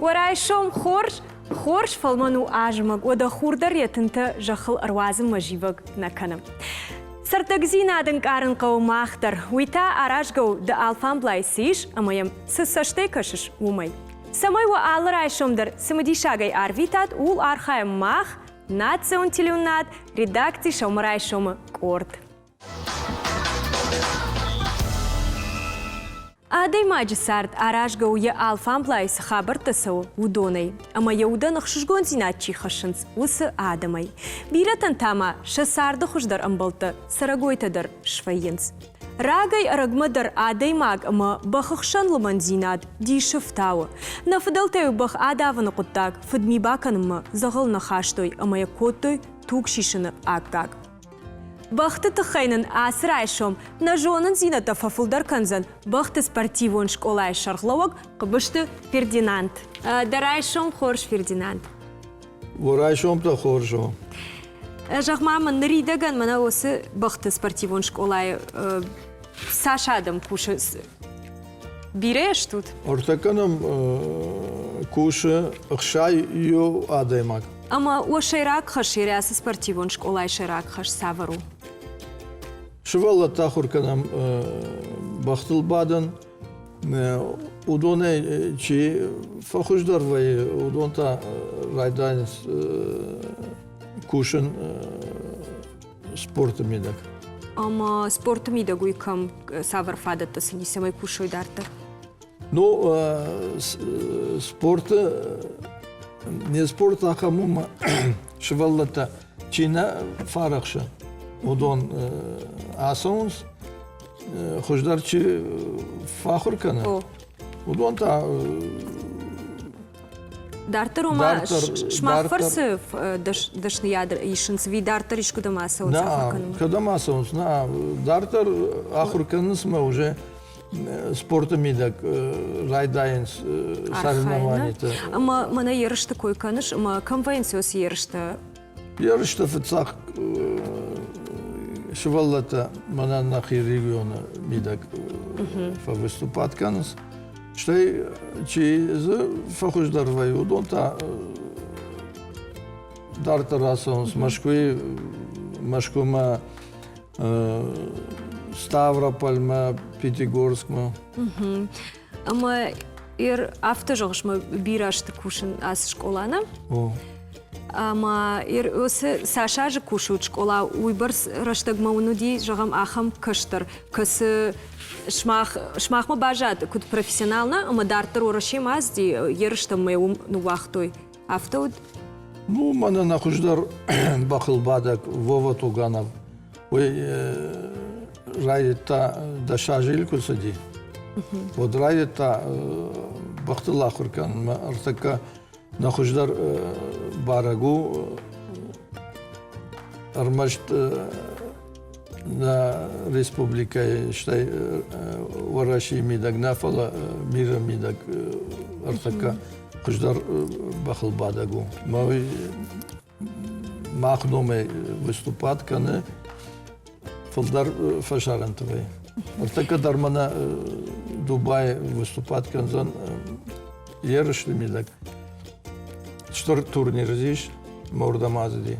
Уӕ райсом хорз, хорз фӕлмӕн у азымӕг, уӕдӕ хур дӕр йӕ тынтӕ зӕххыл ӕруадзынмӕ зивӕг нӕ кӕны. Цӕрдӕгдзинад ӕнкъарын хъӕуы мах дӕр. Уый та аразгӕ у, ды алфамблай цы ис ӕмӕ йӕм цы цӕстӕй кӕсыс, уымӕй. Цӕмӕй уӕ алы райсом дӕр цымыдисагӕй арвитат, ууыл архайӕм мах, национ телеуынынад, редакци сӕумӕрайсомы къорд. Адӕймаджы цард аразгӕ у йӕ алфамблайы цы хабӕрттӕ цӕуы, уыдонӕй. Ӕмӕ йӕ удӕн ӕхсызгондзинад чи хӕссынц, уыцы адӕмӕй. Бирӕтӕн та ма сӕ царды хуыздӕр ӕмбӕлттӕ цӕрӕгойтӕ дӕр свӕййынц. Рагӕй-ӕрӕгмӕ дӕр адӕймаг ӕмӕ бӕхы хсӕн лымӕндзинад дисы фтауы. Нӕ фыдӕлтӕ-иу бӕх адавыны хъуыддаг фыдми бакӕнынмӕ дзӕгъӕл нӕ хастой ӕмӕ йӕ кодтой туг сисыны аккаг. Бӕхты тыххӕй нын ацы райсом нӕ зонындзинӕдтӕ фӕфылдӕр кӕндзӕн бӕхты спортивон скъолайы сӕргълӕууӕг Хъыбызты Фердинанд. Дӕ райсом хорз, Фердинанд. Уӕ райсомтӕ хорз у. Зӕгъ-ма мын, ныридӕгӕн мӕнӕ уыцы бӕхты спортивон скъолайы цас адӕм кусы? Бирӕ стут? Ӕртӕккӕ нӕм кусы 61 адӕймаг. Ӕмӕ уӕ сӕйраг хӕс Ерӕсы спортивон скъолайы сӕйраг хӕс цавӕр у? Сывӕллӕтты ахуыр кӕнӕм бӕхтыл бадын. Уыдонӕй чи фӕхуыздӕр вӕййы, уыдон та райдайынц кусын спорты мидӕг. Ӕмӕ спорты мидӕг уый кӕм цавӕр фадӕттӕ сын ис, цӕмӕй кусой дарддӕр? Ну, спорты не спорт ахӕм у, сывӕллӕттӕ чи нӕ фарӕхсы, уыдон ацӕуынц, хуыздӕр чи фӕахуыр кӕны, уыдон та Дарддӕр ома сымах фӕрцы дӕсныйад исынц ӕви дарддӕр искуыдӕм ацӕуынц ахуыр кӕнынмӕ? Кӕдӕм ацӕуынц? Нӕ, дарддӕр ахуыр кӕнынц мӕ уже спорты мидӕг райдайынц соревнованиты. Ӕмӕ мӕнӕ ерысты кой кӕныс, ӕмӕ кӕм вӕййынц уыцы ерыстӕ? Ерысты фыццаг сывӕллӕттӕ мӕнӕ нӕхи регионы мидӕг фӕвыступад кӕнынц. Стӕй чи дзы фӕхуыздӕр вӕййы, уыдон та дарддӕр ацӕуынц Мӕскуыйы, Мӕскуымӕ, Ставропольмӕ, Пятигорскмӕ. Ӕмӕ афтӕ зӕгъыс, мӕ бирӕ азты кусын ацы скъола, нӕ? Ӕмӕ уыцы цас азы кусут скъола, уыйбӕрц рӕстӕгмӕ уын уыди, зӕгъӕм, ахӕм кӕстӕр, кӕцы сымах, сымахмӕ баззад куыд профессионал нӕ, ӕмӕ дарддӕр Уӕрӕсемӕ ацыди, ерыстӕм мӕ уым ныууагътой. Афтӕ уыд? Ну, мӕнӕ нӕ хуыздӕр бӕхылбадӕг Вова Туганов, уый райдыдта дӕсазы куы цыди, уӕд райдыдта бӕхтыл ахуыр кӕнынмӕ. Ӕртӕккӕ нӕ хуыздӕр барӕг у ӕрмӕст нӕ республикӕйы, стӕй Уӕрӕсейы мидӕг нӕ, фӕлӕ миры мидӕг ӕртӕккӕ хуыздӕр бӕхылбадӕг у. Мӕ уый мах номӕй выступат кӕны фылдӕр фӕсарӕнты вӕййы. Ныртӕккӕ дӕр мӕнӕ Дубайы выступат кӕндзӕн ерысты мидӕг. Стыр турнир ис, мӕ уырдӕм ацыди.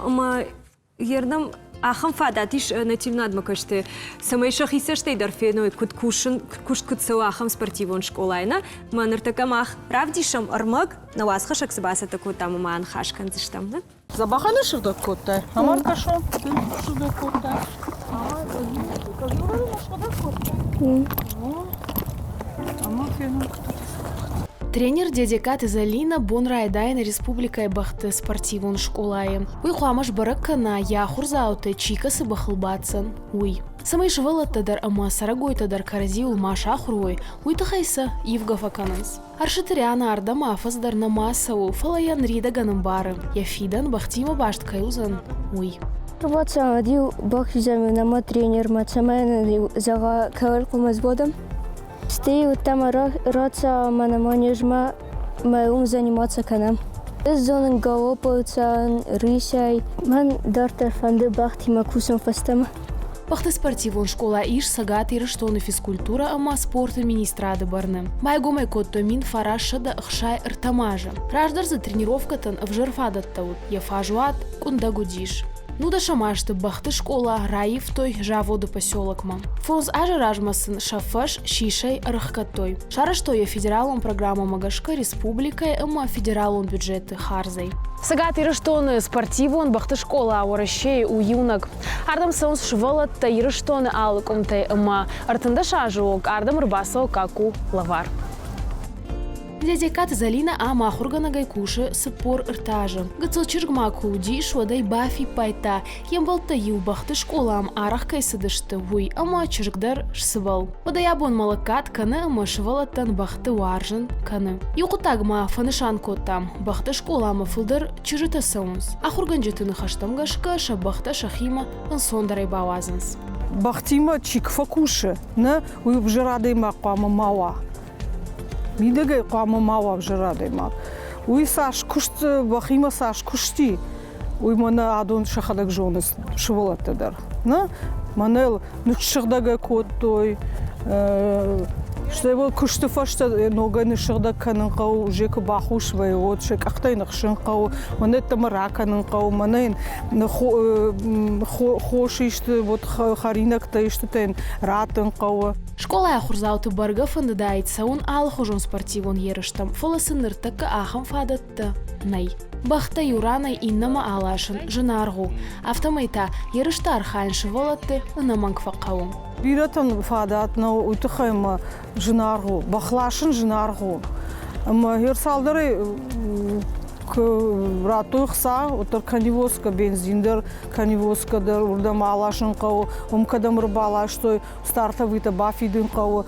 Ӕмӕ Ернӕм ахӕм фадат ис нӕ телеуынадмӕ кӕсты, цӕмӕй сӕхи цӕстӕй дӕр феной, куыд кусын, куыст куыд цӕуы ахӕм спортивон скъолайы. Нӕ, мӕ ныртӕккӕ мах равдисӕм ӕрмӕг, нӕ уацхӕссӕг цы бацӕттӕ кодтам ӕмӕ аныхас кӕндзыстӕм. Нӕ? Дзӕбӕхӕн сыгъдӕг кодтай? Ӕмӕ ӕркӕсон, сыгъдӕг кодтай. Ӕмӕ фенӕм, Тренер Дедекаты Залина бон райдайӕны республикӕйы бӕхты спортивон скъолайы. Уый хъуамӕ сбӕрӕг кӕна, йӕ ахуырдзаутӕ чи кӕцы бӕхыл баддзӕн, уый. Цӕмӕй сывӕллӕттӕ дӕр ӕмӕ цӕрӕгойтӕ дӕр кӕрӕдзиуыл ма сахуыр уой, уый тыххӕй сӕ ивгӕ фӕкӕнынц. Ӕрсыты Рианӕ ардӕм афӕдз дӕр нӕма цӕуы, фӕлӕ йӕ ныридӕгӕн ӕмбары, йӕ фидӕн бӕхтимӕ баст кӕй уыдзӕн, уый. Рвацӕуӕд-иу бахизӕм нӕмӕ тренермӕ, цӕмӕй нын-иу зӕгъа, кӕуыл хъуамӕ сбадӕм. Стӕй уыдтам рацӕуӕм ӕмӕ манежмӕ мӕ уым заниматься кӕнӕм. Ӕз зонын галопыл цӕуын, рысӕй. Мӕн дарддӕр фӕнды бӕхтимӕ кусын фӕстӕмӕ. Бӕхты спортивон скъола ис Цӕгат Ирыстоны физкультурӕ ӕмӕ спорты министрады бӕрны. Байгом ӕй кодтой 1963 азы. Раздӕр дзы тренировкӕтӕн ӕвзӕр фадӕттӕ уыд, йӕ фӕзуат къуындӕг уыдис. Нудӕсӕм азты бӕхты скъола раивтой заводы поселокмӕ. Фондз азы размӕ сын сӕ фӕз сисӕй ӕрыхгӕдтой. Сарӕзтой йӕ федералон программӕмӕ гӕсгӕ республикӕйы ӕмӕ федералон бюджеты хардзӕй. Цӕгат Ирыстоны спортивон бӕхты скъола Уӕрӕсейы у иунӕг. Ардӕм цӕуынц сывӕллӕттӕ Ирыстоны алы къуымтӕй ӕмӕ 13 азы онг ардӕм ӕрбацӕуы Каку лӕвар. Дедекаты Зӕлинӕ ам ахуыргӕнӕгӕй кусы 43 азы. Гыццыл чызг ма куы уыдис, уӕд ӕй бафиппайдта, йе мбӕлттӕ-иу бӕхты скъоламӕ арӕх кӕй цыдысты, уый, ӕмӕ чызг дӕр сцыбӕл. Уӕдӕй абонмӕ лӕггад кӕны ӕмӕ сывӕллӕттӕн бӕхты уарзын кӕны. Иу хъуыддаг ма фӕнысан кодтам, бӕхты скъоламӕ фылдӕр чызджытӕ цӕуынц. Ахуыргӕнджыты ныхӕстӕм гӕсгӕ сӕ бӕхтӕ сӕхимӕ ӕнцондӕрӕй бауадзынц. Бӕхтимӕ чи куы фӕкусы, нӕ, уый ӕвзӕр адӕймаг хъуамӕ ма уа. Мидӕгӕй хъуамӕ ма уа ӕвзӕр адӕймаг. Уый цас куыст, бӕхимӕ цас куысти, уый мӕнӕ адон сӕхӕдӕг зонынц сывӕллӕттӕ дӕр. Нӕ? Мӕнӕ ныссыгъдӕг кодтой, стӕй уӕ куысты фӕстӕ ногӕй ныссыгъдӕг кӕнын хъӕуы, уже куы бахус вӕййы, уӕд сӕ къӕхтӕй ныхсын хъӕуы, мӕнӕ ӕддӕмӕ ракӕнын хъӕуы, мӕнӕ йын хос исты, вот хӕринӕгтӕ истытӕ йын раттын хъӕуы. Скъолайы ахуырдзауты бӕргӕ фӕндыдаид цӕуын алыхуызон спортивон ерыстӕм, фӕлӕ сын ныртӕккӕ ахӕм фадӕттӕ нӕй. Бӕхтӕ иу ранӕй иннӕмӕ аласын зынаргъ у, афтӕмӕй та ерысты архайын сывӕллӕтты ӕнӕмӕнг фӕхъӕуы. Бирӕтӕн фадат нӕу, уый тыххӕй ӕмӕ зынаргъ у. Бӕх ласын зынаргъ у. Ӕмӕ гъер цалдӕрӕй куы радтой хца, уӕддӕр коневозка, бензин дӕр, коневозка дӕр уырдӕм аласын хъӕуы, уым кӕдӕм ӕрбаластой, стартовыйтӕ бафидын хъӕуы,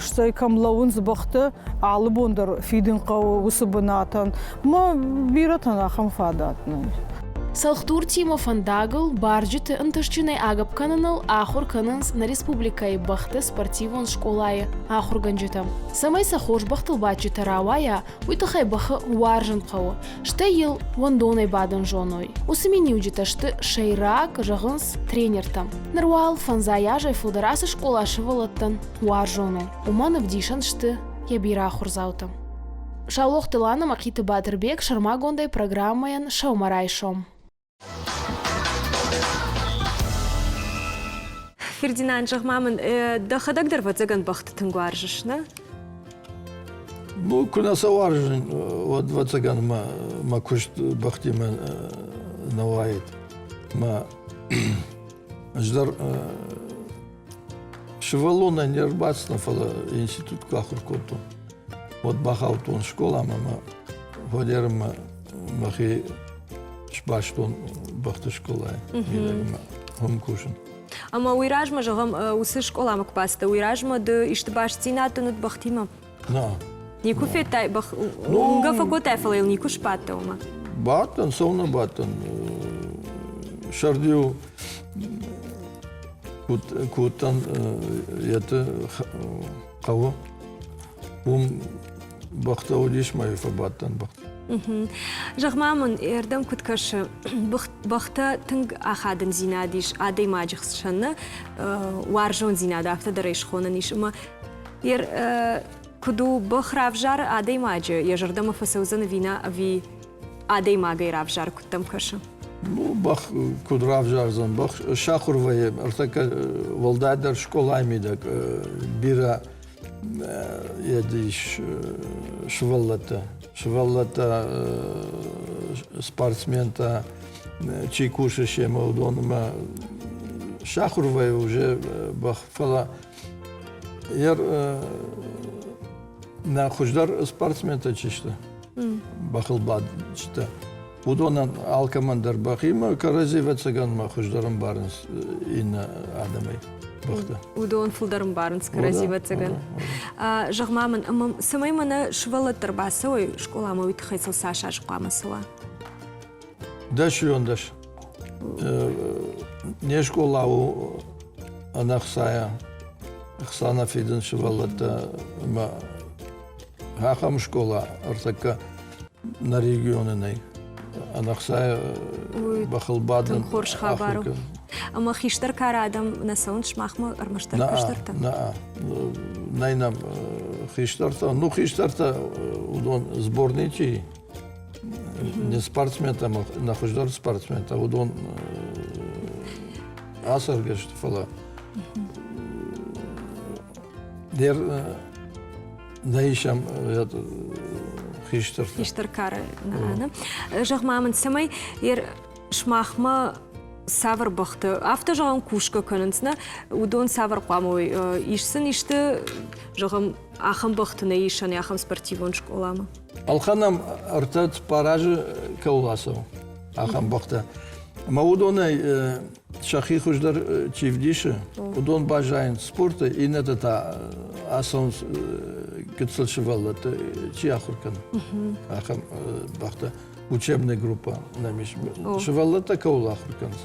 стӕй кӕм лӕууынц бӕхтӕ, алы бон дӕр фидын хъӕуы уыцы бынатӕн. Мӕ бирӕтӕн ахӕм фадат нӕй. Цӕлхдуртимӕ фӕндагыл барджыты ӕнтыстджынӕй агӕпп кӕныныл ахуыр кӕнынц нӕ республикӕйы бӕхты спортивон скъолайы ахуыргӕнджытӕ. Цӕмӕй сӕ хорз бӕхтыл бадджытӕ рауайа, уый тыххӕй бӕхы уарзын хъӕуы, стӕй йыл уӕндонӕй бадын зоной. Уыцы миниуджытӕ сты сӕйраг, зӕгъынц тренертӕ. Ныр уал фӕндзай азӕй фылдӕр ацы скъола сывӕллӕттӕн уарзон у. Уымӕн ӕвдисӕн сты йӕ бирӕ ахуырдзаутӕ. Саулохты Лана Мӕхъиты Батырбег сӕрмагондӕй программӕйӕн сӕумӕрайсом. Фердинанд, зӕгъ-ма мын, дӕхӕдӕг дӕр ӕвӕццӕгӕн бӕхты тынг уарзыс, нӕ? Ну, куы нӕ сӕ уарзын, уӕд ӕвӕццӕгӕн мӕ, мӕ куыст бӕхтимӕ нӕ уаид. Мӕ ӕз дӕр сывӕллонӕй не рбацыдтӕн, фӕлӕ институт куы ахуыр кодтон, уӕд бахаудтон скъоламӕ мӕ Валермӕ мӕхи сбастон бӕхты скъолайы мидӕгмӕ уым кусын. Ӕмӕ уый размӕ, зӕгъӕм, уыцы скъоламӕ куы бацыдтӕ, уый размӕ ды исты бастдзинад дын уыд бӕхтимӕ? Нӕ. Никуы федтай бӕх, уынгӕ фӕкодтай, фӕлӕ йыл никуы сбадтӕ уымӕ? Бадтӕн, цӕуылнӕ бадтӕн. Сӕрд-иу куы уыдтӕн еты хъӕуы, уым бӕхтӕ уыдис мӕ фӕбадтӕн бӕхтӕ. Зӕгъ-ма мын, ардӕм куыд кӕсы, бӕхтӕ тынг ахадындзинад ис адӕймаджы хсӕн, уарзондзинад афтӕ дӕр ӕй схонӕн ис, ӕмӕ куыд у, бӕх равзары адӕймаджы, йӕ зӕрдӕмӕ фӕцӕудзӕн ӕви нӕ, ӕви адӕймагӕй равзары, куыд дӕм кӕсы? Ну, бӕх куыд равзардзӕн, бӕх сахуыр вӕййы, ӕртӕккӕ уӕлдайдӕр скъолайы мидӕг бирӕ ис сывӕллӕттӕ. Сывӕллӕттӕ, спортсментӕ, чи кусы семӕ, уыдонмӕ сахуыр вӕййы уже бӕх, фӕлӕ нӕ хуыздӕр спортсментӕ чи сты, бӕхылбадджытӕ, уыдонӕн алкӕмӕн дӕр бӕхимӕ кӕрӕдзи ӕвӕццӕгӕн ма хуыздӕр ӕмбарынц иннӕ адӕмӕй бӕхтӕ. Уыдон фылдӕр ӕмбарынц кӕрӕдзи ӕвӕццӕгӕн. Зӕгъ-ма мын, ӕмӕ цӕмӕй мӕнӕ сывӕллӕттӕ ӕрбацӕуой скъоламӕ, уый тыххӕй сыл цас аз хъуамӕ цӕуа? Дӕсион дӕс. Не скъола у ӕнӕхцайӕ, ӕхца нӕ фидын сывӕллӕттӕ ӕмӕ ахӕм скъола ӕртӕккӕ нӕ регионы нӕй. Ӕнӕхцайӕ бӕхыл бадын хорз хабар у. Ӕмӕ хистӕр кары адӕм нӕ цӕуынц сымахмӕ ӕрмӕстдӕр кӕстӕртӕ? Нӕ, нӕй нӕм хистӕртӕ. Ну, хистӕртӕ уыдон сборный чи не спортсментӕ, нӕ хуыздӕр спортсментӕ, уыдон ацӕргӕ сты, фӕлӕ дер нӕ исӕм хистӕртӕ. Хистӕр кары нӕ. Зӕгъ-ма мын, цӕмӕй сымахмӕ цавӕр бӕхты, афтӕ зӕгъӕм, кусгӕ кӕнынц, нӕ? Уыдон цавӕр хъуамӕ уой? Ис сын исты, зӕгъӕм, ахӕм бӕхты нӕ исӕн, ахӕм спортивон скъоламӕ? Ӕлхӕнӕм ӕртӕ цыппар азы кӕуыл ацӕуы, ахӕм бӕхтӕ. Ӕмӕ уыдонӕй сӕхи хуыздӕр чи вдисы, уыдон баззайынц спорты, иннӕтӕ та ацӕуынц гыццыл сывӕллӕтты чи ахуыр кӕны, ахӕм бӕхтӕ. Учебная группа нӕм ис. Сывӕллӕттӕ кӕуыл ахуыр кӕнынц,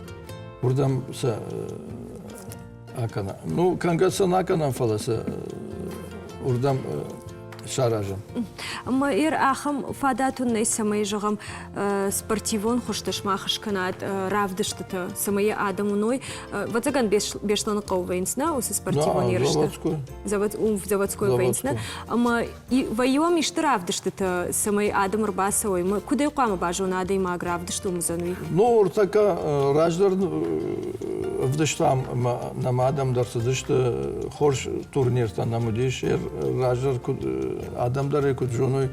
уырдӕм сӕ акӕна. Ну, кӕнгӕ сӕ нӕ акӕнӕм, фӕлӕ сӕ уырдӕм саразӕм. Ӕмӕ ир ахӕм фадат уын нӕй, цӕмӕй, зӕгъӕм, спортивон хуызты сымах скӕнат равдыстытӕ, цӕмӕй адӕм уыной. Ӕвӕццӕгӕн, Беслӕны хъӕуы вӕййынц, нӕ, уыцы спортивон ерыстӕ? Заводской. Завод, заводской вӕййынц, нӕ? Ӕмӕ вӕййы исты равдыстытӕ, цӕмӕй адӕм ӕрбацӕуой? Куыд ӕй хъуамӕ базона адӕймаг равдысты уым уыдзӕн уый? Ну, ӕртӕккӕ раздӕр ӕвдыстам ӕмӕ нӕм адӕм дӕр цыдысты, хорз турниртӕ нӕм уыдис. Раздӕр куыд адӕм дӕр ӕй куыд зоной,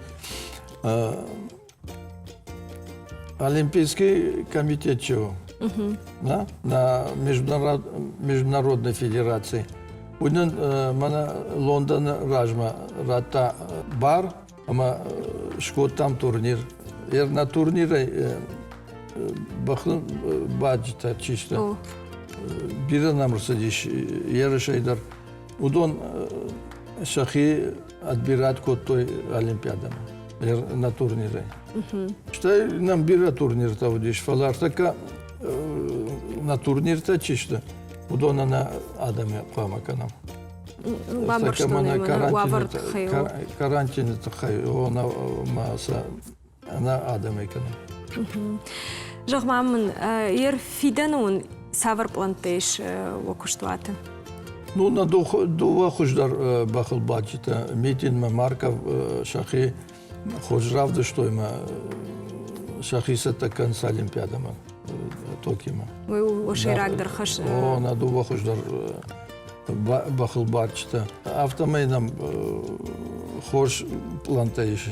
Олимпийский комитет чего? Да? На Международной Федерации. Уый нын мӕнӕ Лондоны размӕ радта бар ӕмӕ скодтам турнир. На турнирӕй бӕхы баджытӕ чи сты, бирӕ нӕм ӕрцыдис ерысӕй дӕр. Уыдон сӕхи отбирать кодтой Олимпиадӕмӕ на турнирӕй. Стӕй нӕм бирӕ турниртӕ уыдис, фӕлӕ ӕртӕккӕ на турниртӕ чи сты, уыдон ӕнӕ адӕмы хъуамӕ кӕнӕм. Карантины тыххӕй ма сӕ ӕнӕ адӕмӕй кӕнӕм. Зӕгъ-ма мын, ер фидӕны уын цавӕр пълӕнттӕ ис уӕ куыстуаты? Ну, нӕ дыууӕ хуыздӕр бӕхылбадджытӕ Митинмӕ Марков сӕхи хорз равдыстой мӕ сӕхи цӕттӕ кӕнынц Олимпиадӕмӕ Токимӕ. Уый у сӕйрагдӕр хӕс. О, нӕ дыууӕ хуыздӕр бӕхылбадджытӕ. Афтӕмӕй нӕм хорз пълантӕ ис.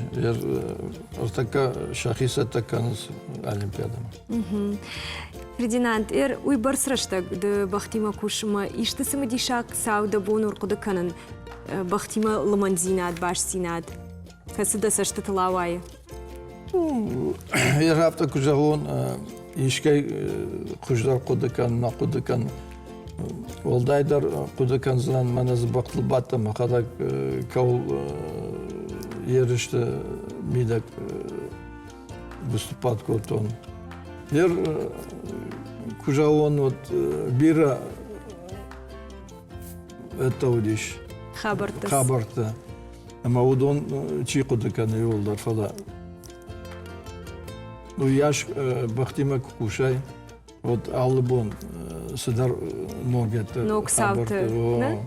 Ӕртӕккӕ сӕхи цӕттӕ кӕнынц Олимпиадӕмӕ. Фердинанд, эр уый бӕрц рӕстӕг ды бӕхтимӕ кусынмӕ исты цымыдисаг цау дӕ бон у ӕрхъуыды кӕнын бӕхтимӕ лымӕндзинад, бастдзинад, кӕцы дӕ цӕстытыл ауайы? Ӕз афтӕ куы зӕгъон, искӕй хуыздӕр хъуыды кӕн, нӕ хъуыды кӕн, уӕлдайдӕр хъуыды кӕндзынӕн мӕнӕ дзы бӕхтыл бадтӕн мӕхӕдӕг кӕуыл ерысты мидӕг выступать кодтон. Ер куы зӕгъон, вот бирӕ это уыдис. Хабӕрттӕ. Хабӕрттӕ. Ӕмӕ уыдон чи хъуыды кӕны иууылдӕр, фӕлӕ уыйас бӕхтимӕ куы кусай, вот алы бон цыдӕр ногӕтты ног цауты.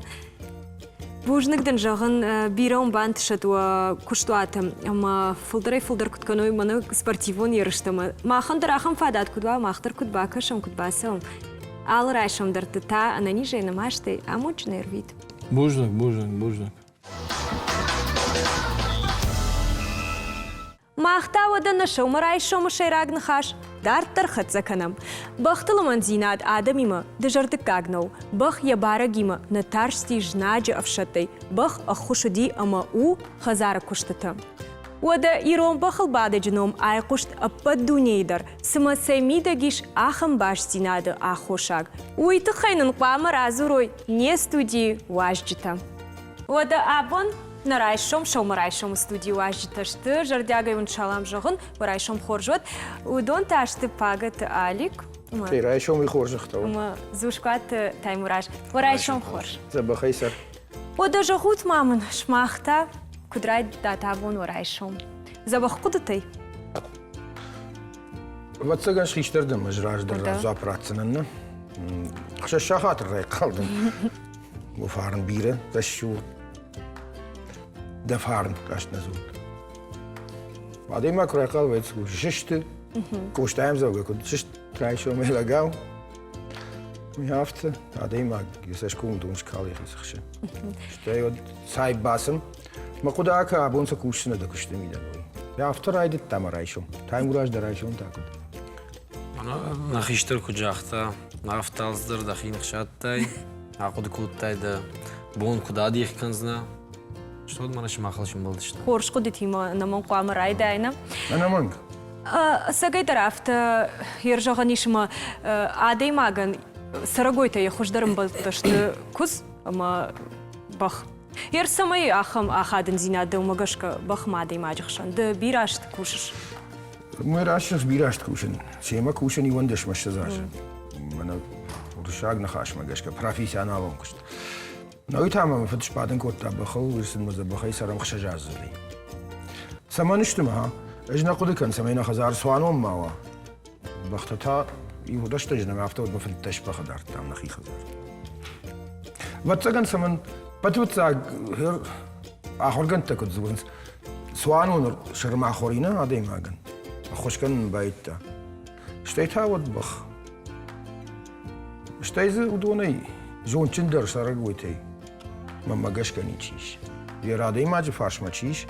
Бузныг дын зӕгъын, бирӕ уын бантысӕд уӕ куыстуаты ӕмӕ фылдӕрӕй-фылдӕр куыд кӕной мӕнӕ спортивон ерыстӕмӕ. Махӕн дӕр ахӕм фадат куыд уа, мах дӕр куыд бакӕсӕм, куыд бацӕуӕм. Алы райсом дӕр та ӕнӕнизӕй, нымастӕй, амондджынӕй ӕрвит. Бузныг, бузныг, бузныг. Мах та уӕдӕ нӕ сӕумӕрайсомы сӕйраг ныхас дарддӕр хӕццӕ кӕнӕм. Бӕхты лымӕндзинад адӕмимӕ дызӕрдыггаг нӕу. Бӕх йӕ барӕгимӕ нӕ тарсти знаджы ӕфсӕдтӕй, бӕх ӕххуыс уыди ӕмӕ у хӕдзары куыстыты. Уӕдӕ ирон бӕхылбадӕджы ном айхъуыст ӕппӕт дунейы дӕр, цымӕ цӕй мидӕг ис ахӕм бастдзинады аххосаг? Уый тыххӕй нын хъуамӕ радзурой не студийы уазджытӕ. Уӕдӕ абон нӕ райсом сӕумӕрайсомы студийы уазджытӕ сты. Зӕрдиагӕй уын салам зӕгъын, уӕ райсом хорз уӕд. Уыдон та сты Пагӕты Алик. Эй, райсомы хорзӕхтӕ. Ӕмӕ Дзускуаты Таймураз. Уӕ райсом хорз. Дзӕбӕхӕй сӕр. Уӕдӕ зӕгъут ма мын, сымах та куыд райдыдтат абон уӕ райсом? Дзӕбӕх хъуыдытӕй? Ӕвӕццӕгӕн схистӕр дӕм ӕз раздӕр дзуапп ратдзынӕн, нӕ? Хсӕз сахаты райхъал дӕн. Мӕ фарн бирӕ, рӕсугъд. Дӕ фарн, раст нӕ дзурд. Адӕймаг куы райхъал вӕййы, сысты, Къостайӕм дзӕугӕ куыд сыст райсомӕй лӕгау, уый афтӕ адӕймаг йӕ цӕсгом дон скалы йӕхи цыхсы. Стӕй уӕд цай бацым, мӕ хъуыды акӕ, абон цы кусдзынӕ дӕ куысты мидӕг, уый. Афтӕ райдыдта мӕ райсом. Таймураз дӕ райсом та куыд? Нӕ хистӕр куыд загъта, афтӕ алцыдӕр дӕхи ныхсадтай, ахъуыды кодтай дӕ бон куыд адих кӕндзынӕ, Что мӕнӕ сымахыл сӕмбӕлдысты? Хорз хъуыдытимӕ ӕнӕмӕнг хъуамӕ райдайӕм. Ӕнӕмӕнг. Ӕцӕгӕйдӕр афтӕ ӕрзӕгъӕн ис ӕмӕ адӕймагӕн цӕрӕгойтӕ йӕ хуыздӕр ӕмбӕлттӕ сты куыдз ӕмӕ бӕх. Ер цӕмӕй ахӕм ахадындзинад дӕумӕ гӕсгӕ бӕхмӕ адӕймаджы хсӕн ды бирӕ азты кусыс? Мӕ рӕсугъд бирӕ азты кусын. Семӕ кусын 21 азы. Мӕнӕ уырыссаг ныхасмӕ гӕсгӕ профессионалон куыст. Науи та мӕ фыд сбадын кодта бӕхыл, уый сын мӕ дзӕбӕхӕй цӕрӕм хсӕзаздзыдӕй. Цӕмӕн сты ма? Ӕз нӕ хъуыды кӕн, цӕмӕй нӕ хӕдзар цуанон ма уа. Бӕхтӕ та иу рӕстӕджы нӕм афтӕ уӕд мӕ 15 бӕхы дардтам нӕхи хӕдзар. Ӕвӕццӕгӕн, цӕмӕн пӕтвыццаг ахуыргӕндтӕ куыд дзурынц, цуанон сӕрмахуыр нӕ адӕймагӕн ӕххуыс кӕнын байдыдта. Стӕй та уӕд бӕх. Стӕй дзы уыдонӕй зондджындӕр цӕрӕгойтӕй мӕнмӕ гӕсгӕ ничи ис. Йӕ адӕймаджы фарсмӕ чи ис,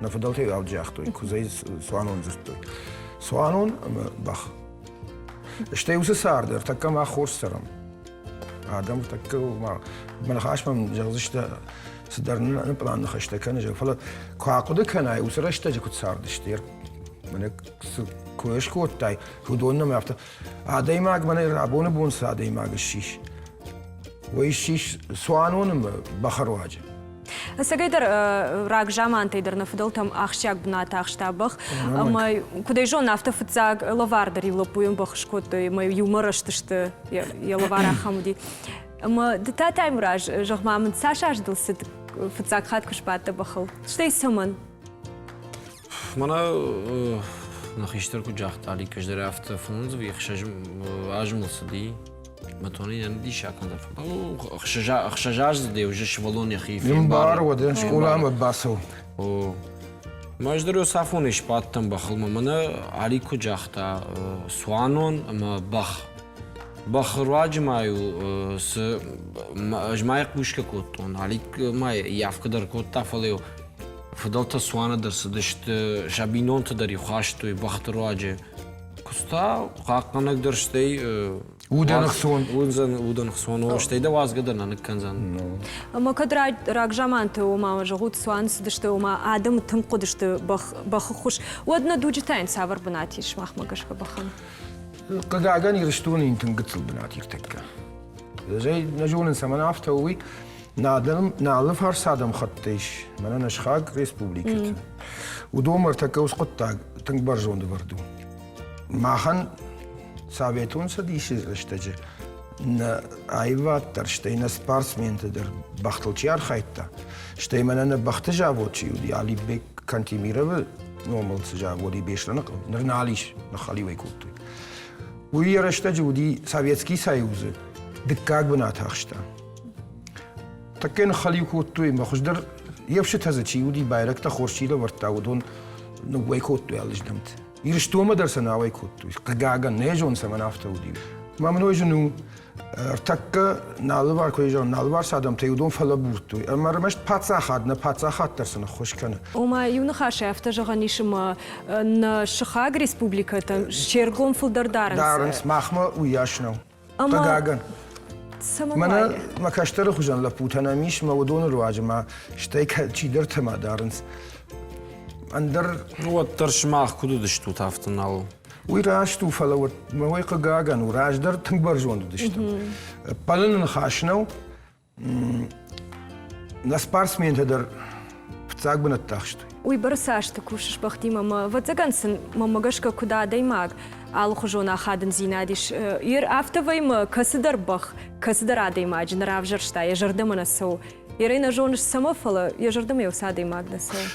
нӕ фыдӕлтӕ авд загътой, куыдзӕй цуанон дзырдтой. Цуанон ӕмӕ бӕх. Стӕй уыцы царды ӕртӕккӕ мах хорз цӕрӕм. Адӕм ӕртӕккӕ мӕ ныхас мӕм зӕгъдзысты, цыдӕр ныпълан ныхӕстӕ кӕны, фӕлӕ куы ахъуыды кӕнай, уыцы рӕстӕджы куыд цардысты, мӕнӕ цы куы скодтай, уыдон нӕм афтӕ адӕймаг мӕнӕ рабоны бон цы адӕймаг ссис, уый ссис цуаноны бӕхы руаджы. Ӕцӕгӕйдӕр рагзамантӕй дӕр нӕ фыдӕлтӕм ахсджиаг бынат ахста бӕх. Ӕмӕ куыд ӕй зонын, афтӕ фыццаг лӕвар дӕр иу лӕппуйӕн бӕх скодтой ӕмӕ иумӕ рӕзтысты, йӕ лӕвар ахӕм уыди. Ӕмӕ ды та, Таймураз, зӕгъ-ма мын, цас аз дыл цыд фыццаг хатт куы сбадтӕ бӕхыл? Стӕй цӕмӕн? Мӕнӕ нӕ хистӕр куыд загъта, Алик, ӕз дӕр афтӕ фондз ӕви ӕхсӕз азы мыл цыди. Мӕ тони нӕ диссаг кӕндзӕн. Ӕхсӕзаздзыдӕй уже сывӕллон йӕхи фембары. уӕдӕ скъоламӕ бацӕуы. О. Мӕ ӕз дӕр цафонӕй сбадтӕн бӕхыл. Мӕнӕ Алик куыд загъта, цуанон ӕмӕ бӕх. Бӕхы руаджы ма-иу цы ӕз ма йӕ хъусгӕ кодтон. Алик ма йафгӕ дӕр кодта, фӕлӕ-иу Фыдӕлтӕ цуаны дӕр цыдысты, сӕ бинонты дӕр-иу хастой бӕхты руаджы. Куыдз та хъахъхъӕнӕг дӕр стӕй Удӕн ӕхцон. Удӕн, удӕн ӕхцон, о, стӕй дӕ уадзгӕ дӕр нӕ ныккӕндзӕн. Ӕмӕ кӕд рагзаманты, ома, зӕгъут, цуаны цыдысты, ома, адӕмы тынг хъуыдысты бӕхы ххуыс, уӕд нӕ дуджы та йын цавӕр бынат ис махмӕ гӕсгӕ бӕхӕн? Хъыгагӕн, Ирыстоны йын тынг гыццыл бынат ӕртӕккӕ. Ӕз ӕй нӕ зонын, цӕмӕн афтӕ у, уый. Нӕ адӕм, нӕ алыфарс адӕмхӕттӕ ис, мӕнӕ нӕ сыхаг республикӕты. Уыдонмӕ ӕртӕккӕ уыцы хъуыддаг тынг бӕрзонд ӕвӕрд у. Махӕн Советон Цӕдисы рӕстӕджы нӕ аивад дӕр, стӕй нӕ спортсменты дӕр бӕхтыл чи архайдта, стӕй мӕнӕ нӕ бӕхты завод чи уыди, Алибек Кантемировы номыл цы завод и Беслӕны ныр нал ис, ныххӕлиу ӕй кодтой. Уый йӕ рӕстӕджы уыди Советский Союзы дыккаг бынат ахста. Тӕккӕ ныххӕлиу кодтой ӕмӕ хуыздӕр ефсытӕ дзы чи уыди, байрӕгтӕ хорз чи лӕвӕрдта, уыдон ныууӕй кодтой алыздӕмты. Ирыстонмӕ дӕр сӕ нӕ ауӕй кодтой. Хъыгагӕн, нӕ зон, цӕмӕн афтӕ уыди. Мӕ мын зын у, ӕртӕккӕ нӕ алывар куы зӕгъын, нӕ алыварс адӕмтӕй уыдон фӕлӕбурдтой. Ӕмӕ ӕрмӕст паддзахад нӕ, паддзахад дӕр сын ӕххуыс кӕны. Ома, иу ныхасӕй афтӕ зӕгъӕн ис, ӕмӕ нӕ сыхаг республикӕтӕм се ргом фылдӕр дарынц. Дарынц, махмӕ уыйас нӕу. Хъыгагӕн. Мӕнӕ мӕ кӕстӕры хуызӕн лӕппутӕ нӕм ис, мӕ уыдоны руаджы ма стӕй чидӕртӕ ма дарынц. Ӕндӕр... Ну, уӕддӕр сымах куыд уыдыстут, афтӕ нал у. Уый раст у, фӕлӕ мӕ уый хъыгагӕн у, раздӕр тынг бӕрзонд уыдыстӕм. Ӕппӕлыны ныхас нӕу, Нӕ спортсментӕ дӕр фыццаг бынӕттӕ ахстой. Уый бӕрц азты кусыс бӕхтимӕ ӕмӕ ӕвӕццӕгӕн сын мӕнмӕ гӕсгӕ куыд адӕймаг алыхуызон ахадындзинад ис. Ер афтӕ вӕймӕ кӕцыдӕр бӕх, кӕцыдӕр адӕймаджы нӕ равзӕрста, йӕ зӕрдӕмӕ нӕ цӕуы. Ерӕй нӕ зоныс цӕмӕ, фӕлӕ йӕ зӕрдӕмӕ уыцы адӕймаг нӕ цӕуы.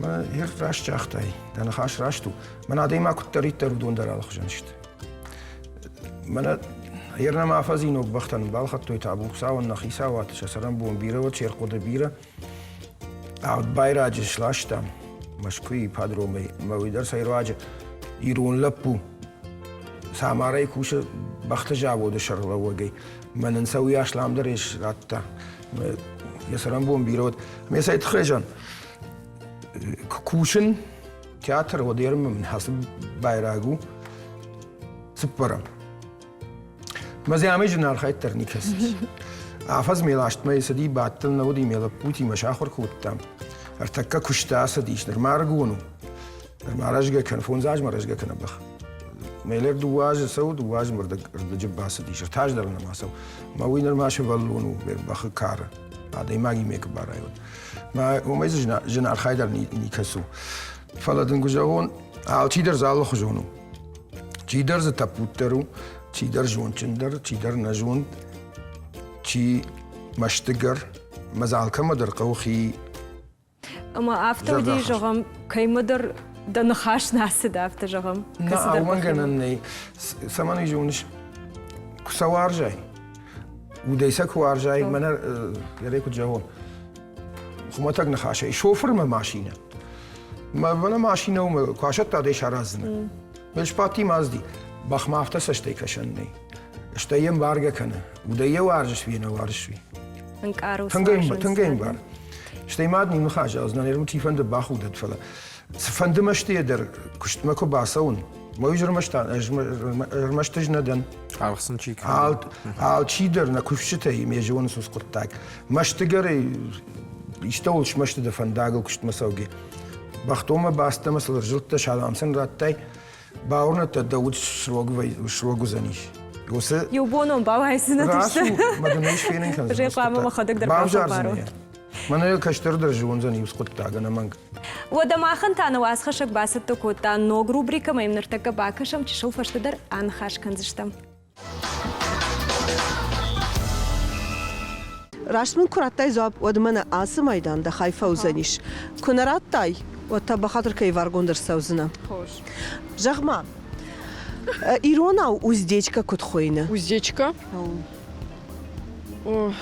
Мӕ ер раст загътай, дӕ ныхас раст у. Мӕн адӕймаг куыддӕриддӕр уыдон дӕр алыхуызӕн сты. Мӕнӕ Ернӕм афӕдзи ног бӕхтӕн балхӕдтой табу Хуыцауӕн нӕ хицауад, сӕ цӕрӕнбон бирӕ уӕд, се рхъуыды бирӕ. Авд байраджы сластам Мӕскуыйы ипподромӕй, ӕмӕ уый дӕр сӕ руаджы ирон лӕппу Самарайы кусы бӕхты заводы сӕргълӕууӕгӕй. Мӕн ын сӕ уый асламдӕр радта. Йӕ цӕрӕнбон бирӕ уӕд. Ме цӕй тыххӕй зӕгъын, кусын театр уӕд ермӕ мын ацы байраг у цыппӕрӕм. Мӕ зиамӕ зын архайд дӕр никӕцы. Афӕдз ме ластмӕ цыди, бадтыл нӕ уыди, ме лӕппутимӕ сахуыр кодтам. Ӕртӕккӕ куысты ацыдис, нырма ӕрыгон у. Нырма рӕзгӕ кӕны, фондз азмӕ рӕзгӕ кӕны бӕх. Мелер дыууӕ азы цӕуы, дыууӕ азы ӕрдӕджы бацыдис, ӕртӕ азы дӕр нӕма цӕуы. Мӕ уый нырма сывӕллон у, бӕхы кары. Адӕймагимӕ куы барай, уӕд. Мӕ уымӕй дзы зын архайд дӕр никӕцы у. Фӕлӕ дын куы зӕгъон, алчидӕр дзы алыхуызон у. Чидӕр дзы тӕппуддӕр у, чидӕр зондджындӕр, чидӕр нӕзонд, чи мӕстыгӕр. Мӕ дзы алкӕмӕ дӕр хъӕуы хи Ӕмӕ афтӕ уыди, зӕгъӕм, кӕимӕдӕр дӕ ныхас нӕ ацыд, афтӕ зӕгъӕм. Нӕ, уымӕн гӕнӕн нӕй. Цӕмӕн уый зоныс? Куы сӕ уарзай, удӕй сӕ куы уарзай, мӕнӕ йӕ куыд зӕгъон, хуымӕтӕг ныхасӕй, шофырмӕ машинӕ. Мӕнӕ машинӕ уымӕ куы асӕтта, дӕ сараздзынӕ. Ме сбадти мазди, бӕхмӕ афтӕ цӕстӕй кӕсӕн нӕй. Стӕй йӕм баргӕ кӕны. Удӕй йӕ уарзыс ви нӕ уарзыс уый. Ӕнкъару Тынг ӕмбар. Стӕй ма дын иу ныхас зӕгъдзынӕн, ӕрмӕст чифӕнды бахудӕд, фӕлӕ цыфӕнды мӕстыйӕ дӕр куыстмӕ куы бацӕуын, мӕ уый ӕрмӕст ӕз нӕ дӕн. Аргъ сын чи кӕны? Алчи дӕр нӕ кусджытӕй ме зонынц уыцы хъуыддаг. Мӕстыгӕрӕй истӕуыл смӕсты дӕ фӕндагыл куыстмӕ цӕугӕ. Бӕхдонмӕ бацыдтӕ ӕмӕ сыл ӕрзылдтӕ, салам сын радтай, бауырныдта дӕ уд срог, срог уыдзӕнис. Уыцы Иу бонон бауайдзынӕ Рацу, мӕ дын ӕй сфенын кӕндзынӕн. Хъуамӕ мӕхӕдӕг дӕр Бавзардзынӕ йӕ. Мӕнӕ кӕстӕр дӕр зондзӕн иу хъуыддаг ӕнӕмӕнг. Уӕдӕ махӕн та нӕ уацхӕссӕг бацӕттӕ кодта ног рубрикӕмӕ йӕм ныртӕккӕ бакӕсӕм, чысыл фӕстӕдӕр аныхас кӕндзыстӕм. Раст мын куы радтай дзуапп, уӕд мӕнӕ ацы майдан дӕ хай фӕуыдзӕнис. Куы нӕ радтай, уӕд та бахатыр кӕй варгонд ӕрцӕудзынӕ. Хорз. Зӕгъ-ма, иронау уздечка куыд хуыйны? Уздечка? О,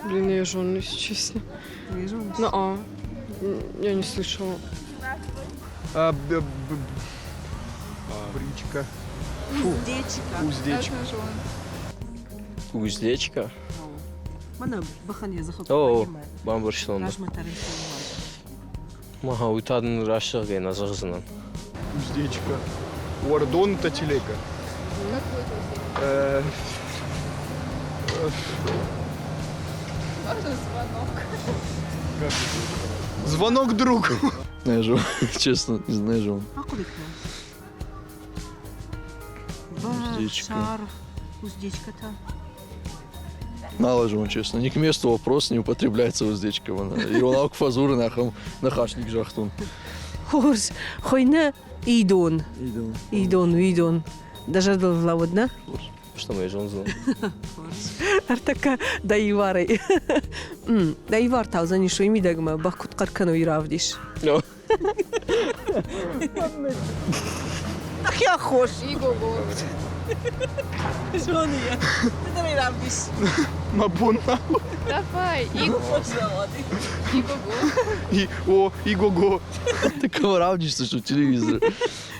блин, я зону, если честно. Не зоныс? Ну, а, я не слышала. А, б, б, бричка. Уздечка. Уздечка. Уздечка? Мӕнӕ бӕхӕн йӕ дзыхы О, бамбӕрстон. Ага, уый та дын раст зӕгъгӕ нӕ зӕгъдзынӕн. Уздечка. Уӕрдон это телега. Э, Звонок. Звонок другу. Знаю, честно, не знаю. Ахъуыды кӕн. Уздечка. Шар, уздечка та. Мало же он, честно. Не к месту вопрос, не употребляется уздечка. Иронау куы фӕдзуры ахӕм ныхас ник загътон. Хорз. Хуыйны идон. Идон. Идон, уидон. Дӕ зӕрдыл лӕууыд, нӕ? Что мы зондзынӕн. Ӕртӕккӕ дӕ иварӕй. Дӕ ивар та уыдзӕнис уый мидӕгмӕ, бӕх куыд хъӕр кӕны, уый равдис. Дӕхи аххос. Иго-го. Зоны йӕ. Ды дӕр ӕй равдис. Мӕ бон нал. Давай, Иго-го. И, о, Иго-го. Ты кого равдишься, что телевизор?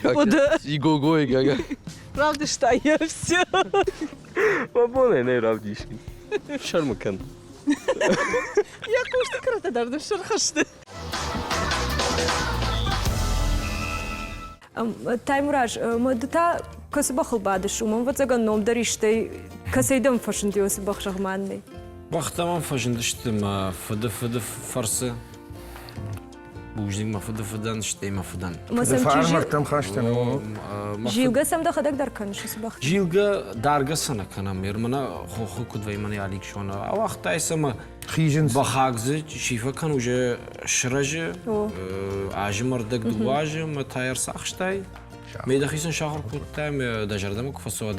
Как О, да. Иго-го и гага. Равдыста йӕ все. Мӕ бонӕй нӕ равдисын. Фсӕрмы кӕн. Йӕ хъусты кӕрӕттӕ дӕр ныссырх сты. Таймураз, ды та кӕцы бӕхыл бадыс? Уымӕн, ӕвӕццӕгӕн, ном дӕр истӕй кӕцӕй дӕм фӕзынди уыцы бӕх зӕгъманнӕй? Бӕхтӕ мӕм фӕзындысты мӕ фыды фыды фӕрцы. Бузныг мӕ фыды фыдӕн, стӕй мӕ фыдӕн. Ӕмӕ сӕм чи Фармӕрдтӕм хастӕн. Зилгӕ сӕм дӕхӕдӕг дӕр кӕныс уыцы бӕхтӕ? Зилгӕ даргӕ сӕ нӕ кӕнӕм. Ермӕнӕ хохы куыд вӕййы, мӕнӕ Алик зоны. Ауагътай сӕ ӕмӕ Хизынц. Бӕхаг дзы чи фӕкӕны, уже сырӕзы, азы мӕрдӕг дыууӕ азы мӕ та ӕрцахстай. Ме дӕхицӕн сахуыр кодтай, ме дӕ зӕрдӕмӕ куы фӕцӕуа,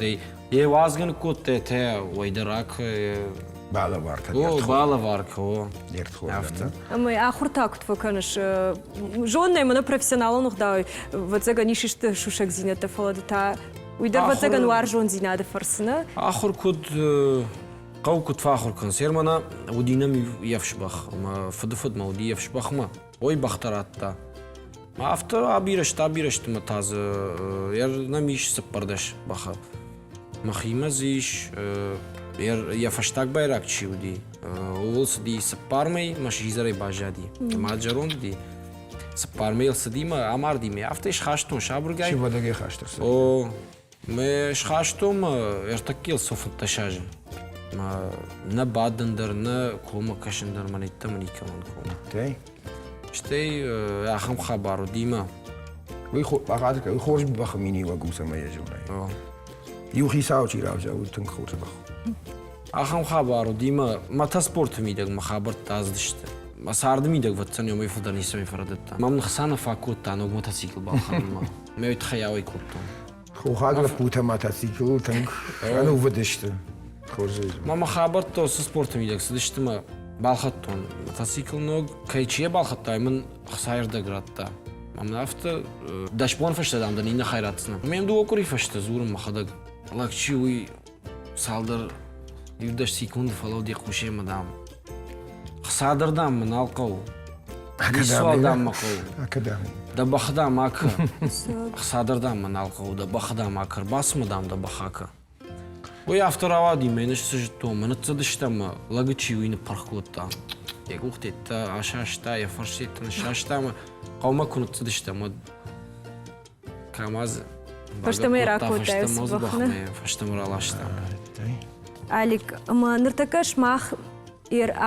йе уадзгӕ ныккодтай, те уӕйдӕр рак. Балӕвар кӕн. О, балӕвар кӕ, о. Афтӕ. Ӕмӕ ахуыр та куыд фӕкӕныс? Зоннӕй мӕнӕ профессионалон ӕгъдауӕй, ӕвӕццӕгӕн, ис исты сусӕгдзинӕдтӕ, фӕлӕ ды та. Уый дӕр, ӕвӕццӕгӕн, уарзондзинады фӕрцы, нӕ? Ахуыр куыд хъӕу куыд фӕахуыр кӕнынц. Ермана уыди нӕм ефсбӕх, мӕ фыдыфыдмӕ уыди ефсбӕхмӕ. Ой, бӕхтӕ радта. Афтӕ абирӕ сты, абирӕ сты мӕ та дзы нӕм ис 14 бӕхы. Мӕхимӕ дзы ис, йӕ фӕстаг байраг чи уыди, ууыл цыди цыппар мӕй, мӕ сидзӕрӕй баззади. Мад зӕронд уыди. Цыппар мӕйыл цыди мӕ амарди мӕ. Афтӕ схастон сабыргай. Сывӕдӕгӕй хаст ӕрцыд? О, Мӕ схастон мӕ ӕртӕккел со 15 азы. Мӕ нӕ бадын дӕр, нӕ коммӕ кӕсын дӕр мӕ ниттӕмӕ никӕмӕн ком. Стӕй? Стӕй ахӕм хабар уыди мӕ. Уый уый хорз бӕхы миниуӕг у, цӕмӕй йӕ зонай. Иу хицау чи равзӕр, уый тынг хорз бӕх. Ахӕм хабар уыди мӕ мотоспорты мидӕг мӕ хабӕрттӕ аздысты. Мӕ царды мидӕг вӕццӕн уымӕй фылдӕр ницӕмӕй фӕрӕдыдта. Мӕм ныхца нӕ фаг кодта ног мотоцикл балхӕнынмӕ. Мӕ уый тыххӕй ауӕй кодтон. Хохаг лӕппутӕ мотоциклыл тынг ӕнувыд сты. Хорз. Мӕ мӕ хабӕрттӕ уыцы спорты мидӕг цыдысты мӕ балхӕдтон мотоцикл ног. Кӕй чи йӕ балхӕдта, мын хцайы ӕрдӕг радта. Мӕ афтӕ 10 бон фӕстӕ дам дын иннӕ хай ратдзынӕн. Мӕм дыууӕ къуыри фӕстӕ дзурын мӕхӕдӕг. Лӕг чи уый цалдӕр иу-дӕс секунды фӕлӕуди хъусемӕ, дам. Хца дӕр, дам, мӕ нал хъӕуы. Ницуал, дам, мӕ хъӕуы. Академи. Дӕ бӕх, дам, акӕ. Хца дӕр, дам, мӕ нал хъӕуы. Дӕ бӕх, дам, акӕ. Ӕрбацымӕ, дам, дӕ бӕх акӕ. Уый афтӕ рауади, мӕ ныфс зыдтон, мӕ ныццыдыстӕм ӕмӕ лӕгы чи уый ныппырх кодта. Йӕ къухтӕ асаста, йӕ фӕрстӕ ныссаста ӕмӕ хъӕумӕ куы ныццыдыстӕм, уӕд КамАЗ Фӕстӕмӕ ракодтай фӕстӕмӕ фӕстӕмӕ раласта. Алик, ӕмӕ ныртӕккӕ сымах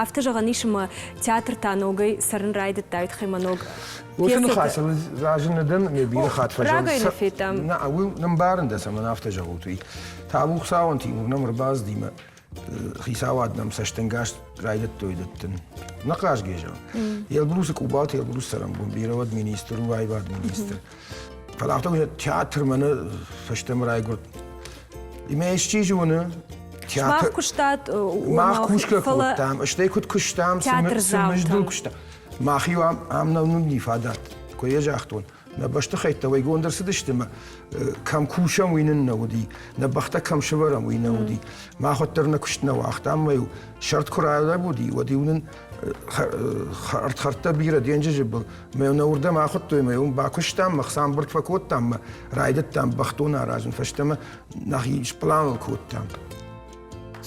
афтӕ зӕгъӕн ис, ӕмӕ театр та ногӕй цӕрын райдыдта, уый тыххӕй мӕ ног Уыцы ныхасыл разы нӕ дӕн, ме бирӕ хатт фӕзӕгъын. Рагӕй нӕ федтам. Нӕ, уый нымбарын дӕ, цӕмӕн афтӕ зӕгъут, уый. Табу Хуыцауӕн, Тимур нӕм ӕрбацыди мӕ хицауад нӕм цӕстӕнгас райдыдтой дӕттын. Нӕ хъазгӕ зӕгъ. Елбрусы Къубалты Елбрус цӕрӕнбон бирӕ уӕд министр у, аивад министр. Фӕлӕ афтӕ театр мӕнӕ фӕстӕмӕ райгуырд. Имӕ исчи зоны, театр... Мах куыстат, Мах кусгӕ кодтам, стӕй куыд куыстам, цы мыздыл куыстам. Мах-иу ам, ам нӕ уыди фадат, куы йӕ загътон. Нӕ бӕстыхӕйттӕ уӕйгонд ӕрцыдысты ӕмӕ кӕм кусӕм, уый нын нӕ уыди, нӕ бӕхтӕ кӕм сӕвӕрӕм, уый нӕ уыди. Мах уӕддӕр нӕ куыст нӕ уагътам ӕмӕ-иу сӕрд куы ралӕууыди, уӕд-иу нын ӕрдхӕрдтӕ бирӕ денджызы был, мӕ нӕ уырдӕм ахуыдтой, мӕ уым бакуыстам, мӕ хца ӕмбырд фӕкодтам, мӕ райдыдтам бӕхдон аразын, фӕстӕмӕ нӕхи спланыл кодтам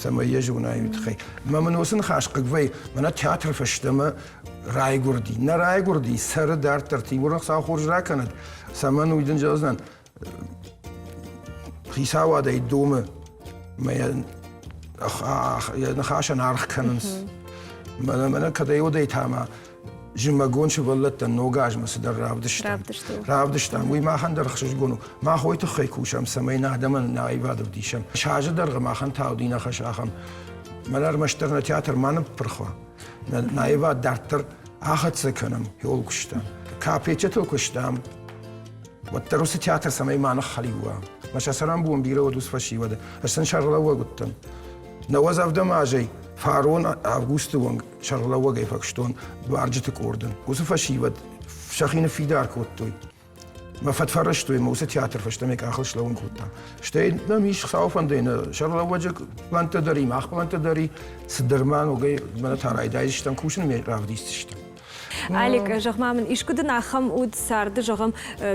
цӕмӕй йӕ зонай, уый тыххӕй. Мӕ мын уыцы ныхас хъыг вӕййы, мӕнӕ театры фӕстӕмӕ райгуырди. Нӕ райгуырди, цӕры дарддӕр. Тимур Хуыцау хорз ракӕнӕд. Цӕмӕн уый дын зӕгъдзынӕн, хицауадӕй домы мӕ йӕ ныхасӕн аргъ кӕнынц. Мӕнӕ мӕнӕ кӕдӕй-уӕдӕй та ма зымӕгон сывӕллӕттӕн ног азмӕ цыдӕр равдыстам. Равдыстам. Уый махӕн дӕр ӕхсызгон у. Мах уый тыххӕй кусӕм, цӕмӕй нӕ адӕмӕн нӕ аивад ӕвдисӕм. Сӕ дӕргъы махӕн та уыди нӕ хӕс ахӕм. Мӕнӕ ӕрмӕстдӕр нӕ театр ма ныппырх уа. Нӕ аивад дарддӕр ахӕццӕ кӕнӕм, хиуыл куыстам. Капеччытыл куыстам, уӕддӕр уыцы театр цӕмӕй ма ныххӕлиу уа. Мӕ сӕ цӕрӕнбон бирӕ уыд уыцы фӕсивӕды. Ӕз сын сӕргълӕууӕг уыдтӕн. 97 азӕй фарон августы онг сӕргълӕууӕгӕй фӕкуыстон барджыты къордӕн. Уыцы фӕсивӕд сӕхи ныффидар кодтой. Мӕ фӕдфӕрӕзтой мӕ уыцы театр фӕстӕмӕ къахыл слӕууын кодта. Стӕй нӕм ис Хуыцауы фӕндӕй нӕ сӕргълӕууӕджы плӕнттӕ дӕр и, мах плӕнттӕ дӕр и. Цыдӕр ма ногӕй мӕнӕ та райдайдзыстӕм кусын ӕмӕ равдисдзыстӕм. Алик, зӕгъ-ма мын, искуы дын ахӕм уыд царды, зӕгъӕм,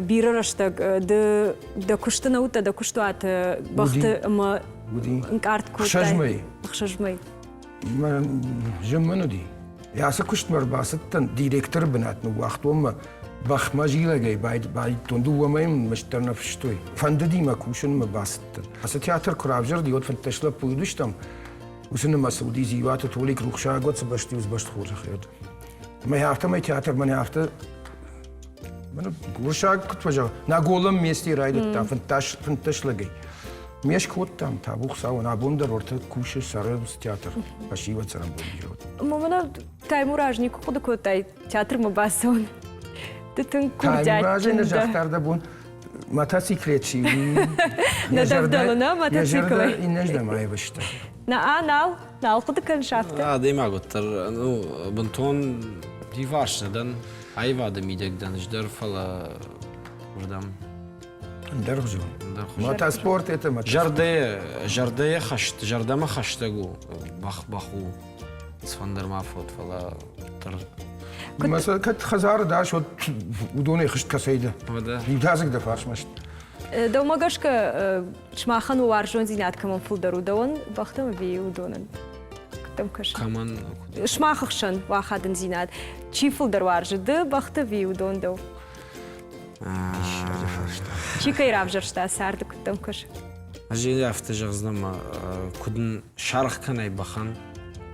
бирӕ рӕстӕг ды дӕ куысты нӕ уыдтӕ, дӕ куыстуаты бӕхты ӕмӕ ӕнкъард кодтай? Ӕхсӕз мӕй. Ӕхсӕз мӕй. Зын мын уыди. Ацы куыстмӕ ӕрбацыдтӕн, директоры бынат ныууагътон мӕ бӕхмӕ зилӕгӕй байдыдтон. Дыууӕ мӕйы мын мызд дӕр нӕ фыстой. Фӕндыди мӕ кусынмӕ бацыдтӕн. Ацы театр куы равзӕрди, уӕд 15 лӕппуйы уыдыстӕм. Уыцы нымӕцы уыди Зиуаты Толик, рухсаг уӕд цы бӕсты уыцы бӕсты хорзӕх уӕд. Мӕ афтӕмӕй театр мӕнӕ афтӕ уырыссаг куыд фӕзӕгъы, на голом месте райдыдта 15 лӕгӕй. Ме скодтам, табу Хуыцауӕн, абон дӕр уӕртӕ кусы цӕры театр, фӕсивӕд цӕрӕнбон бирӕ уыд. Мамӕ, Таймураз никуы хъуыды кодтай театрмӕ бацӕуын? Ды тынг курдиатджын Таймуразӕй нӕ загъта дӕ бон мотоциклет чи Нӕ дӕвдӕлы, нӕ мотоциклӕй? Иннӕ аивӕзта. На, нал, нал хъуыды кӕныс афтӕ? Адӕймаг уӕддӕр, ну, бынтон диварс нӕ дӕн, аивады мидӕг дӕн ӕз дӕр, фӕлӕ уырдӕм. Ӕндӕргъуызон. Мотоспорт это мотоспорт. Зӕрдӕйы, зӕрдӕйы хӕст, зӕрдӕмӕ хӕстӕг у бӕх бӕх у. Цыфӕндӕр ма фод, фӕлӕ дӕр Мӕ кӕд хӕдзары дӕс, уӕд уыдонӕй хызт кӕцӕй дӕ? Иудадзыг дӕ фарсмӕ сты. Дӕумӕ гӕсгӕ, сымахӕн уӕ уарзондзинад кӕмӕн фылдӕр у, дӕуӕн бӕхтӕм ӕви уыдонӕн? Куыд кӕсы? Кӕмӕн? Сымах ӕхсӕн уӕ ахадындзинад. Чи фылдӕр уарзы, ды бӕхты ӕви уыдон дӕу? Чи кӕй равзӕрста царды, куыд дӕм кӕсы? Ӕз афтӕ зӕгъдзынӕн, ӕмӕ куыд ын саргъ кӕнай бӕхӕн,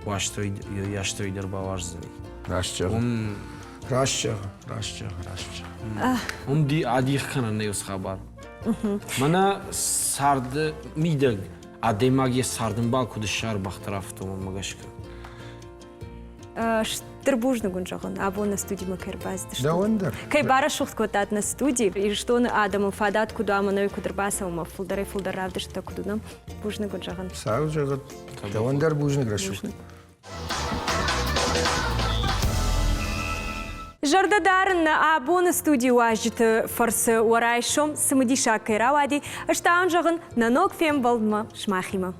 уастӕй дӕр бауарздзӕни. Раст зӕгъы. Раст зӕгъы, раст зӕгъы, раст зӕгъы. Уым адих кӕнӕн нӕй уыцы хабар. Мӕнӕ царды мидӕг адӕймаг йӕ цардӕмбал куыд ссары бӕхты рафтон, уымӕ гӕсгӕ. Стыр бузныг уын зӕгъын, абон нӕ студимӕ кӕй ӕрбацыдыстут. Дӕуӕн дӕр. Кӕй барӕсугъд кодтат нӕ студи, Ирыстоны адӕмӕн фадат куыд уа ӕмӕ нӕ куыд ӕрбацӕуӕм, фылдӕрӕй-фылдӕр равдыстытӕ куыд уынӕм. Бузныг уын зӕгъын. Сау зӕгъӕд. Дӕуӕн дӕр бузныг рӕсугъд. Зӕрдӕ дарын нӕ абоны студийы уазджыты фӕрцы уӕ райсом цымыдисаг кӕй рауади, ӕз та уын зӕгъын нӕ ног фембӕлдмӕ сымахимӕ.